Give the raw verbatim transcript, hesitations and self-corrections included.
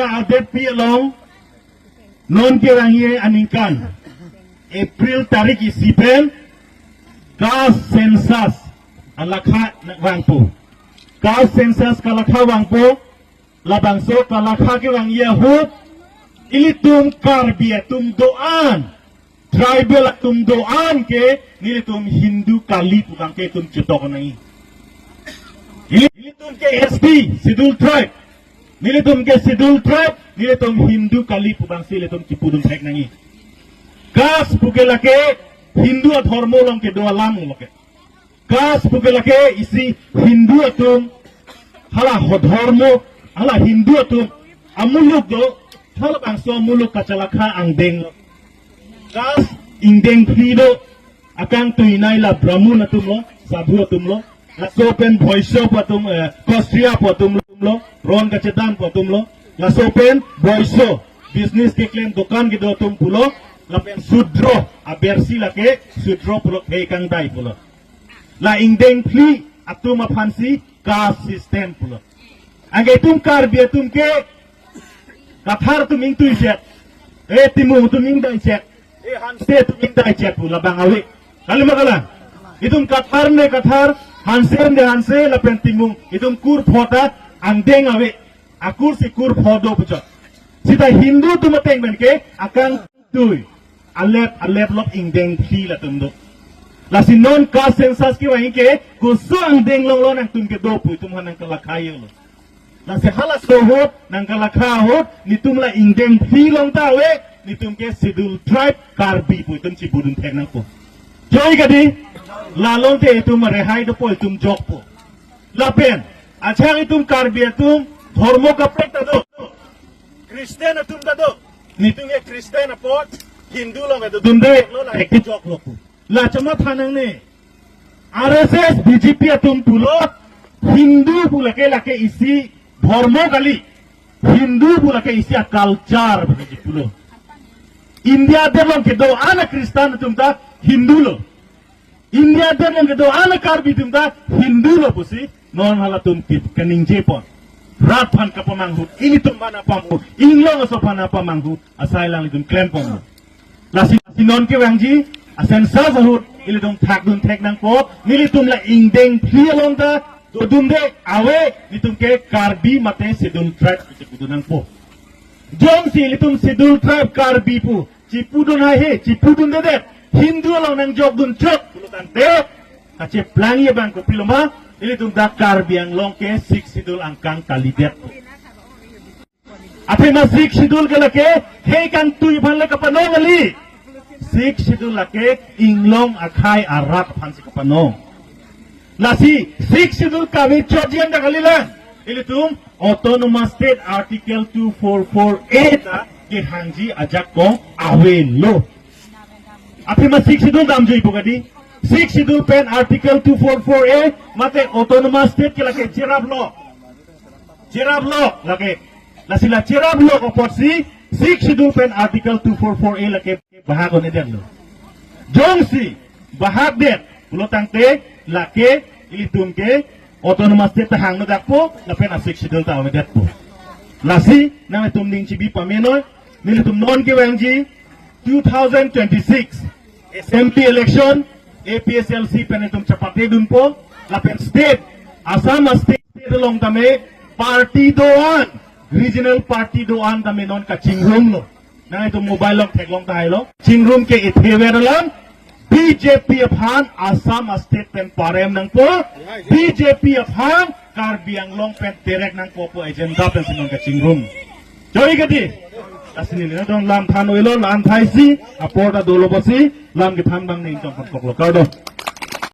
Adetpi along non kevangji aningkan April tarik isi pen caste census alakha vangpo. Caste census kalakha vangpo, labangso kalakha kevangji ahut ilitum Karbi atum do-an, tribal atum do-an ke nelitum Hindu kali pu abang ke itum chetok nangji. Ili-, ilitum ke S T, Scheduled Tribe. Nelitum ke Scheduled Tribe, nelitum Hindu kali pu abangsi ilitum kipudun thek nangji. Caste pu ke lake Hindu adhormo along kedo alam lo ke. Caste pu ke lake isi Hindu atum, hala adhormo, hala Hindu atum amuluk do, halabangso amuluk kachalakha angdeng lo. Caste ingdeng phli do, akangtui nei la Brahmun atum lo, Sadhu atum lo, laso pen Vaishya pu atum, eh, Kshatriya pu atum lo, Ron kachedam pu atum lo, laso pen Vaishya, business keklem dokan kedo atum pulo, lapen Sudra, abersi lake Sudra pulo, khei kangdai pulo. La ingdeng phli atum aphansi caste system pulo. Anke itum Karbi atum ke Kathar atum ingtui chek, e Timung atum ingdai chek, e Hanse atum ingdai chek pu labang ave. Kali ma kalang? Itum Kathar ne Kathar, Hanse ne Hanse, lapen Timung, itum kur pho ta angdeng ave. Akur si kur pho do puchot. Sita Hindu atum ateng pen ke akangtui, alep alep lok ingdeng phli latum do. Lasi non caste census kevangji ke koso angdeng along lo nangtum kedo pu itum aphan nangkalakha lo. Lasi halaso ahut nangkalakha ahut nelitum la ingdeng phli along ta ave, nelitum ke Scheduled Tribe Karbi pu itum chipudun thek nangpo. Joi kadi, la along te itum rehai dopo, itum jokpo. Lapen achak itum Karbi atum dhormo kaprek ta do, Christian atum ta do. Nelitum ke Christian apot Hindu along kedo dunde lo, la joklo pu. La chama thanang ne. R S S, B J P atum pulo Hindu pu lake, lake isi dhormo kali. Hindu pu lake isi a-culture pulo. India adet along kedo-an a-Christian atum ta Hindu lo. India adet along kedo-an a-Karbi atum ta Hindu lo pusi non halatum kit kaningje pon. Rat aphan kapamanghu, ilitum aphan apamanghu, inglong aso aphan apamanghu, asai alanglitum klem pon. Lasi, lasi non kevangji a-census ahut ilitum thakdun thek nangpo, nelitum la ingdeng phli along ta dodunde ave, nelitum ke Karbi mate Scheduled Tribe chipudun nangpo. Jongsi ilitum Scheduled Tribe Karbi pu chipudun haihe, chipudundedet, Hindu along nangjokdun chot pulo tangte, kacheplangji abang kopilo ma, ilitum ta Karbi Anglong ke Sixth Schedule angkang kalidet. Athema Sixth Schedule ke lake khei kangtui aphan le kapanong kali. Sixth Schedule lake inglong akhei arat aphansi kapanong. Lasi Sixth Schedule kave chotji anta kalilang. Ilitum Autonomous State Article two four four A ta kehangji ajakong avelo. Athema Sixth Schedule damjuipo kadi. Sixth Schedule pen Article two four four A mate Autonomous State ke lake cheraplo. Cheraplo lake. Lasi la cheraplo apotsi Sixth Schedule pen Article two four four A lake bahak onedetlo. Jongsi bahakdet pulo tangte lake ilitum ke Autonomous State ta hangno dakpo, lapen a-Sixth Schedule ta avedetpo. Lasi nangtum ning chibi pamenoi, nelitum non kevangji two thousand twenty-six assembly election, A P H L C pen itum chapate dunpo, lapen state, Assam a-state along tame party do-an, regional party do-an tame non kachingrumlo. Nangtum mobile along theklong tahai lo. Chingrum ke ithever alam, B J P aphan Assam a-state pen parem nangpo, B J P aphan Karbi Anglong pen terek nangpo pu agenda pensi non kachingrum. Joi kadi. Asini neli don lam than oilo, lam thaisi, apor ta dolo basi, lam kethan abang ning tong pon koklo. Kardom.